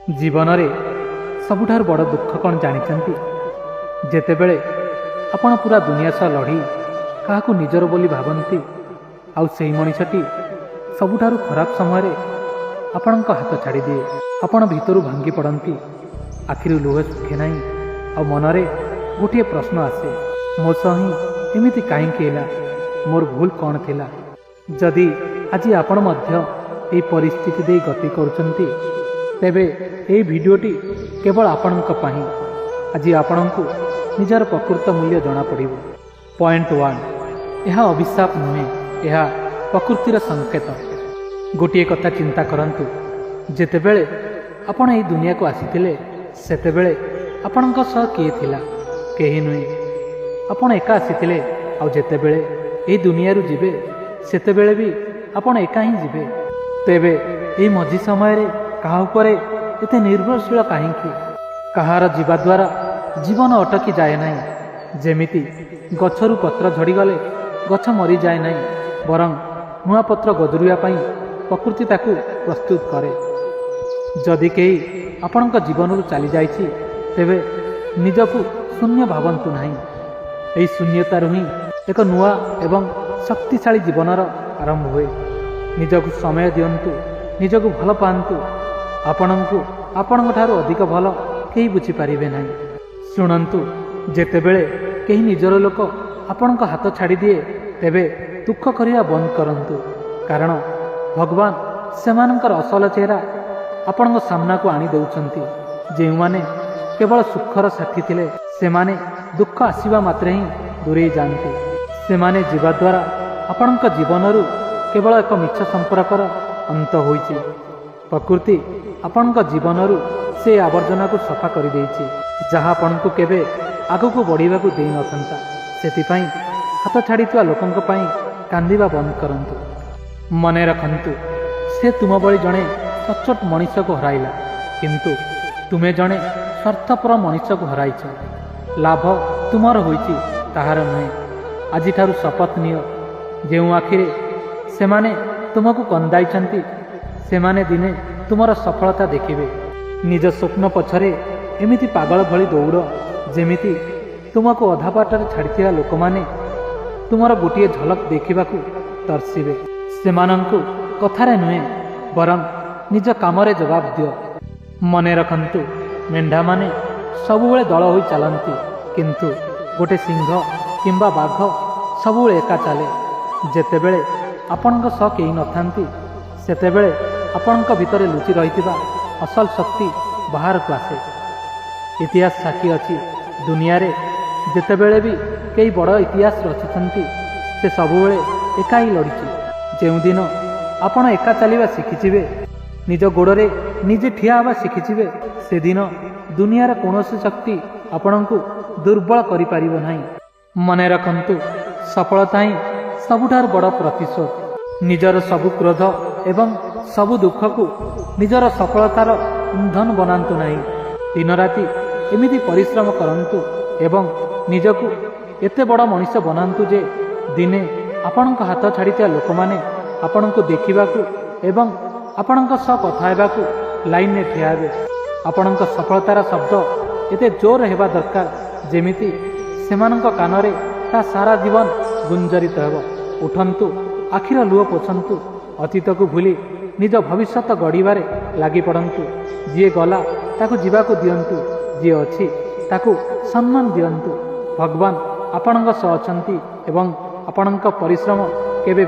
ଜୀବନରେ ସବୁଠାରୁ ବଡ଼ ଦୁଃଖ କ'ଣ ଜାଣିଛନ୍ତି? ଯେତେବେଳେ ଆପଣ ପୁରା ଦୁନିଆ ସହ ଲଢ଼ି କାହାକୁ ନିଜର ବୋଲି ଭାବନ୍ତି, ଆଉ ସେଇ ମଣିଷଟି ସବୁଠାରୁ ଖରାପ ସମୟରେ ଆପଣଙ୍କ ହାତ ଛାଡ଼ିଦିଏ। ଆପଣ ଭିତରୁ ଭାଙ୍ଗି ପଡ଼ନ୍ତି, ଆଖିରୁ ଲୁହ ଶୁଖେ ନାହିଁ, ଆଉ ମନରେ ଗୋଟିଏ ପ୍ରଶ୍ନ ଆସେ, ମୋ ସହ ହିଁ ଏମିତି କାହିଁକି ହେଲା? ମୋର ଭୁଲ କ'ଣ ଥିଲା? ଯଦି ଆଜି ଆପଣ ମଧ୍ୟ ଏହି ପରିସ୍ଥିତି ଦେଇ ଗତି କରୁଛନ୍ତି, ତେବେ ଏହି ଭିଡ଼ିଓଟି କେବଳ ଆପଣଙ୍କ ପାଇଁ। ଆଜି ଆପଣଙ୍କୁ ନିଜର ପ୍ରକୃତ ମୂଲ୍ୟ ଜଣାପଡ଼ିବ। ପଏଣ୍ଟ 1, ଏହା ଅଭିଶାପ ନୁହେଁ, ଏହା ପ୍ରକୃତିର ସଂକେତ। ଗୋଟିଏ କଥା ଚିନ୍ତା କରନ୍ତୁ, ଯେତେବେଳେ ଆପଣ ଏହି ଦୁନିଆକୁ ଆସିଥିଲେ, ସେତେବେଳେ ଆପଣଙ୍କ ସହ କିଏ ଥିଲା? କେହି ନୁହେଁ। ଆପଣ ଏକା ଆସିଥିଲେ, ଆଉ ଯେତେବେଳେ ଏହି ଦୁନିଆରୁ ଯିବେ, ସେତେବେଳେ ବି ଆପଣ ଏକା ହିଁ ଯିବେ। ତେବେ ଏହି ମଝି ସମୟରେ କାହା ଉପରେ ଏତେ ନିର୍ଭରଶୀଳ କାହିଁକି? କାହାର ଯିବା ଦ୍ୱାରା ଜୀବନ ଅଟକି ଯାଏ ନାହିଁ। ଯେମିତି ଗଛରୁ ପତ୍ର ଝଡ଼ିଗଲେ ଗଛ ମରିଯାଏ ନାହିଁ, ବରଂ ନୂଆ ପତ୍ର ଗଜୁରିବା ପାଇଁ ପ୍ରକୃତି ତାକୁ ପ୍ରସ୍ତୁତ କରେ। ଯଦି କେହି ଆପଣଙ୍କ ଜୀବନରୁ ଚାଲିଯାଇଛି, ତେବେ ନିଜକୁ ଶୂନ୍ୟ ଭାବନ୍ତୁ ନାହିଁ। ଏହି ଶୂନ୍ୟତାରୁ ହିଁ ଏକ ନୂଆ ଏବଂ ଶକ୍ତିଶାଳୀ ଜୀବନର ଆରମ୍ଭ ହୁଏ। ନିଜକୁ ସମୟ ଦିଅନ୍ତୁ, ନିଜକୁ ଭଲ ପାଆନ୍ତୁ। ଆପଣଙ୍କୁ ଆପଣଙ୍କ ଠାରୁ ଅଧିକ ଭଲ କେହି ବୁଝିପାରିବେ ନାହିଁ। ଶୁଣନ୍ତୁ, ଯେତେବେଳେ କେହି ନିଜର ଲୋକ ଆପଣଙ୍କ ହାତ ଛାଡ଼ିଦିଏ, ତେବେ ଦୁଃଖ କରିବା ବନ୍ଦ କରନ୍ତୁ, କାରଣ ଭଗବାନ ସେମାନଙ୍କର ଅସଲ ଚେହେରା ଆପଣଙ୍କ ସାମ୍ନାକୁ ଆଣି ଦେଉଛନ୍ତି। ଯେଉଁମାନେ କେବଳ ସୁଖର ସାଥୀ ଥିଲେ, ସେମାନେ ଦୁଃଖ ଆସିବା ମାତ୍ରେ ହିଁ ଦୂରେଇ ଯାଆନ୍ତି। ସେମାନେ ଯିବା ଦ୍ୱାରା ଆପଣଙ୍କ ଜୀବନରୁ କେବଳ ଏକ ମିଛ ସମ୍ପର୍କର ଅନ୍ତ ହୋଇଛି। ପ୍ରକୃତି ଆପଣଙ୍କ ଜୀବନରୁ ସେ ଆବର୍ଜନାକୁ ସଫା କରିଦେଇଛି, ଯାହା ଆପଣଙ୍କୁ କେବେ ଆଗକୁ ବଢ଼ିବାକୁ ଦେଇନଥାନ୍ତା। ସେଥିପାଇଁ ହାତ ଛାଡ଼ିଥିବା ଲୋକଙ୍କ ପାଇଁ କାନ୍ଦିବା ବନ୍ଦ କରନ୍ତୁ। ମନେ ରଖନ୍ତୁ, ସେ ତୁମ ଭଳି ଜଣେ ସଚ୍ଚୋଟ ମଣିଷକୁ ହରାଇଲା, କିନ୍ତୁ ତୁମେ ଜଣେ ସ୍ୱାର୍ଥପର ମଣିଷକୁ ହରାଇଛ। ଲାଭ ତୁମର ହୋଇଛି, ତାହାର ନୁହେଁ। ଆଜିଠାରୁ ଶପଥ ନିଅ, ଯେଉଁ ଆଖିରେ ସେମାନେ ତୁମକୁ କନ୍ଦାଇଛନ୍ତି, ସେମାନେ ଦିନେ ତୁମର ସଫଳତା ଦେଖିବେ। ନିଜ ସ୍ୱପ୍ନ ପଛରେ ଏମିତି ପାଗଳ ଭଳି ଦୌଡ଼, ଯେମିତି ତୁମକୁ ଅଧା ବାଟରେ ଛାଡ଼ିଥିବା ଲୋକମାନେ ତୁମର ଗୋଟିଏ ଝଲକ ଦେଖିବାକୁ ତର୍ସିବେ। ସେମାନଙ୍କୁ କଥାରେ ନୁହେଁ, ବରଂ ନିଜ କାମରେ ଜବାବ ଦିଅ। ମନେ ରଖନ୍ତୁ, ମେଣ୍ଢାମାନେ ସବୁବେଳେ ଦଳ ହୋଇ ଚାଲନ୍ତି, କିନ୍ତୁ ଗୋଟେ ସିଂହ କିମ୍ବା ବାଘ ସବୁବେଳେ ଏକା ଚାଲେ। ଯେତେବେଳେ ଆପଣଙ୍କ ସହ କେହି ନଥାନ୍ତି, ସେତେବେଳେ ଆପଣଙ୍କ ଭିତରେ ଲୁଚି ରହିଥିବା ଅସଲ ଶକ୍ତି ବାହାରକୁ ଆସେ। ଇତିହାସ ସାକ୍ଷୀ ଅଛି, ଦୁନିଆରେ ଯେତେବେଳେ ବି କେହି ବଡ଼ ଇତିହାସ ରଚିଛନ୍ତି, ସେ ସବୁବେଳେ ଏକା ହିଁ ଲଢ଼ିଛି। ଯେଉଁଦିନ ଆପଣ ଏକା ଚାଲିବା ଶିଖିଯିବେ, ନିଜ ଗୋଡ଼ରେ ନିଜେ ଠିଆ ହେବା ଶିଖିଯିବେ, ସେଦିନ ଦୁନିଆର କୌଣସି ଶକ୍ତି ଆପଣଙ୍କୁ ଦୁର୍ବଳ କରିପାରିବ ନାହିଁ। ମନେ ରଖନ୍ତୁ, ସଫଳତା ହିଁ ସବୁଠାରୁ ବଡ଼ ପ୍ରତିଶୋଧ। ନିଜର ସବୁ କ୍ରୋଧ ଏବଂ ସବୁ ଦୁଃଖକୁ ନିଜର ସଫଳତାର ଇନ୍ଧନ ବନାନ୍ତୁ ନାହିଁ। ଦିନରାତି ଏମିତି ପରିଶ୍ରମ କରନ୍ତୁ ଏବଂ ନିଜକୁ ଏତେ ବଡ଼ ମଣିଷ ବନାନ୍ତୁ ଯେ ଦିନେ ଆପଣଙ୍କ ହାତ ଛାଡ଼ିଥିବା ଲୋକମାନେ ଆପଣଙ୍କୁ ଦେଖିବାକୁ ଏବଂ ଆପଣଙ୍କ ସହ କଥା ହେବାକୁ ଲାଇନରେ ଠିଆ ହେବେ। ଆପଣଙ୍କ ସଫଳତାର ଶବ୍ଦ ଏତେ ଜୋର ହେବା ଦରକାର, ଯେମିତି ସେମାନଙ୍କ କାନରେ ତା ସାରା ଜୀବନ ଗୁଞ୍ଜରିତ ହେବ। ଉଠନ୍ତୁ, ଆଖିର ଲୁହ ପୋଛନ୍ତୁ, ଅତୀତକୁ ଭୁଲି ନିଜ ଭବିଷ୍ୟତ ଗଢ଼ିବାରେ ଲାଗି ପଡ଼ନ୍ତୁ। ଯିଏ ଗଲା ତାକୁ ଯିବାକୁ ଦିଅନ୍ତୁ, ଯିଏ ଅଛି ତାକୁ ସମ୍ମାନ ଦିଅନ୍ତୁ। ଭଗବାନ ଆପଣଙ୍କ ସହ ଅଛନ୍ତି ଏବଂ ଆପଣଙ୍କ ପରିଶ୍ରମ କେବେ